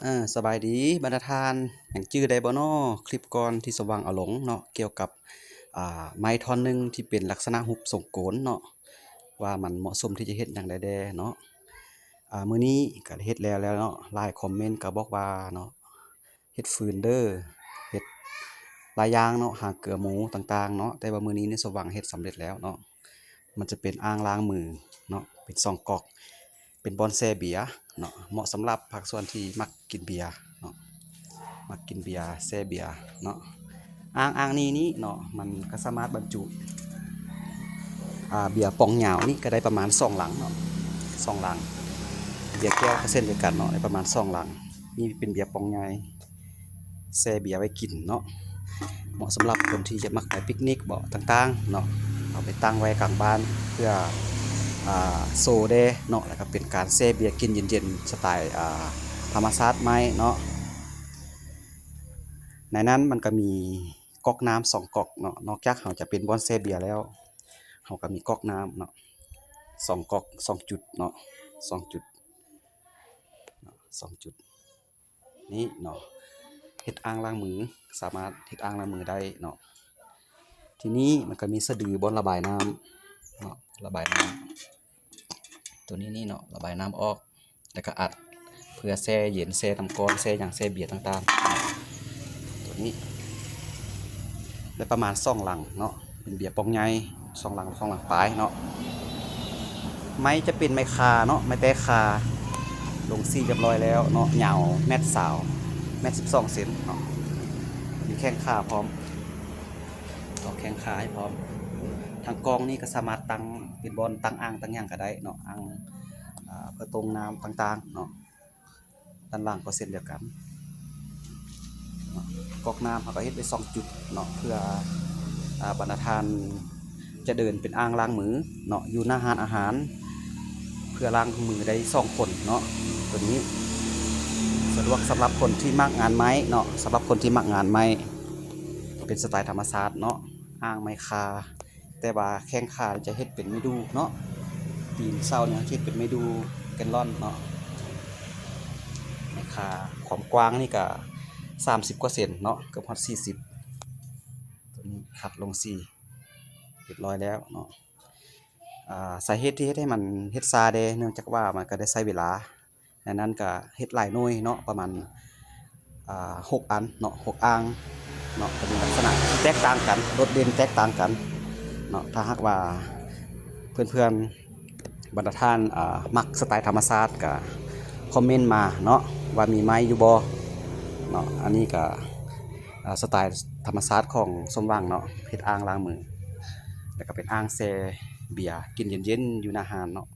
ເອີ ສະບາຍດີບັນດາທ່ານ, ຍັງຈື່ໄດ້ບໍ່ນໍ? ຄລິບກ່ອນທີ່ສະຫວ່າງເອົາລົງເນາະ ກ່ຽວກັບ ອ່າ ໄມ້ທ່ອນໜຶ່ງທີ່ເປັນລັກສະນະຮູບຊົງໂກນເນາະ ວ່າມັນເໝາະສົມທີ່ຈະເຮັດຫຍັງໄດ້ແດ່ເນາະ. ອ່າ ມື້ນີ້ກະເຮັດແລ້ວແລ້ວເນາະ, ຫຼາຍຄອມເມັນກະບອກວ່າເນາະ ເຮັດຟືນເດີ ເຮັດຫຼາຍຢ່າງເນາະ ຫາເກືອໝູຕ່າງໆເນາະ, ແຕ່ວ່າມື້ນີ້ນີ້ສະຫວ່າງເຮັດສຳເລັດແລ້ວເນາະ. ມັນຈະເປັນອ່າງລ້າງມືເນາະ ເປັນສອງກອກ ເປັນບ່ອນແຊ່ເບຍເນາະ, ເໝາະສຳລັບພາກສ່ວນທີ່ມັກກິນເບຍເນາະ ມັກກິນເບຍ ແຊ່ເບຍເນາະ. ອ່າງ ອ່າງນີ້ນີ້ເນາະ ມັນກະສາມາດບັນຈຸ ອ່າ ເບຍປ່ອງຍາວນີ້ກະໄດ້ປະມານສອງລັງເນາະ ສອງລັງ, ເບຍແກ້ວກະເຊັ່ນດຽວກັນເນາະ ໄດ້ປະມານສອງລັງ. ນີ້ເປັນເບຍປ່ອງໃຫຍ່ ແຊ່ເບຍໄວ້ກິນເນາະ, ເໝາະສຳລັບຄົນທີ່ຈະມັກໄປປິກນິກເບາະຕ່າງໆເນາະ, ເອົາໄປຕັ້ງໄວ້ກາງບ້ານເພື່ອ ອ່າ ໂຊແດ່ເນາະ, ແລ້ວກະເປັນການແຊ່ເບຍກິນເຢັນໆ ສະໄຕ ອ່າ ທຳມະຊາດໄມ້ເນາະ. ໃນນັ້ນມັນກະມີກອກນ້ຳສອງກອກເນາະ, ນອກຈາກເຮົາຈະເປັນບ່ອນແຊ່ເບຍແລ້ວ ເຮົາກະມີກອກນ້ຳເນາະ ສອງກອກ ສອງຈຸດເນາະ ສອງຈຸດ ສອງຈຸດ. ນີ້ເນາະ ເຮັດອ່າງລ້າງມື ສາມາດເຮັດອ່າງລ້າງມືໄດ້ເນາະ. ທີນີ້ມັນກະມີສະດືບ່ອນລະບາຍນ້ຳເນາະ ລະບາຍນ້ຳ ໂຕນີ້ນີ້ເນາະ ລະບາຍນ້ຳອອກ ແລ້ວກະອັດເພື່ອແຊ່ເຢັນ ແຊ່ນ້ຳກ້ອນ ແຊ່ຫຍັງ ແຊ່ເບຍຕ່າງໆ. ໂຕນີ້ໄດ້ປະມານສອງລັງເນາະ ເປັນເບຍປ່ອງໃຫຍ່ ສອງລັງ ສອງລັງປາຍເນາະ. ໄມ້ຈະເປັນໄມ້ຄາເນາະ ໄມ້ແຕ້ຄາ ລົງສີຮຽບຮ້ອຍແລ້ວເນາະ, ຍາວແມັດຊາວ ແມັດສິບສອງເຊັນເນາະ, ມີແຂ້ງຄາພ້ອມ ເອົາແຂ້ງຄາໃຫ້ພ້ອມ. ທາງກ້ອງນີ້ກະສາມາດຕັ້ງເປັນບ່ອນຕັ້ງອ່າງຕັ້ງຫຍັງກະໄດ້ເນາະ, ອ່າງ ອ່າ ເພື່ອຕົງນ້ຳຕ່າງໆເນາະ. ດ້ານຫຼັງກະເຊັ່ນດຽວກັນເນາະ, ກອກນ້ຳເຮົາກະເຮັດໄວ້ສອງຈຸດເນາະ ເພື່ອ ອ່າ ບັນດາທ່ານຈະເດີນເປັນອ່າງລ້າງມືເນາະ ຢູ່ໜ້າຮ້ານອາຫານ ເພື່ອລ້າງມືໄດ້ສອງຄົນເນາະ. ໂຕນີ້ສະດວກສຳລັບຄົນທີ່ມັກງານໄມ້ເນາະ, ສຳລັບຄົນທີ່ມັກງານໄມ້ ເປັນສະໄຕທຳມະຊາດເນາະ, ອ່າງໄມ້ຄາ ແຕ່ວ່າແຂ້ງຄາຈະເຮັດເປັນໄມ້ດູ່ເນາະ, ຕີນເສົານີ້ເຮັດເປັນໄມ້ດູ່ແກນລອນເນາະ. ໄມ້ຄາ ຄວາມກວ້າງນີ້ກະສາມສິບກວ່າເຊັນເນາະ ເກືອບຮອດສີ່ສິບ. ໂຕນີ້ຂັດລົງສີຮຽບຮ້ອຍແລ້ວເນາະ. ອ່າ ສາເຫດທີ່ເຮັດໃຫ້ມັນເຮັດຊ້າແດ່ ເນື່ອງຈາກວ່າມັນກະໄດ້ໃຊ້ເວລາ ໃນນັ້ນກະເຮັດຫຼາຍໜ່ວຍເນາະ ປະມານ ອ່າ ຫົກອັນເນາະ ຫົກອ່າງເນາະ, ກະມີລັກສະນະທີ່ແຕກຕ່າງກັນ ໂດດເດັ່ນແຕກຕ່າງກັນເນາະ. ຖ້າຫາກວ່າເພື່ອນໆ ບັນດາທ່ານ ອ່າ ມັກສະໄຕທຳມະຊາດກະຄອມເມັນມາເນາະ ວ່າມີໄມ້ຢູ່ບໍ່ເນາະ. ອັນນີ້ກະ ອ່າ ສະໄຕທຳມະຊາດຂອງສົມຫວັງເນາະ ເຮັດອ່າງລ້າງມື ແລ້ວກະເປັນອ່າງແຊ່ເບຍກິນເຢັນໆ ຢູ່ໜ້າຮ້ານເນາະ.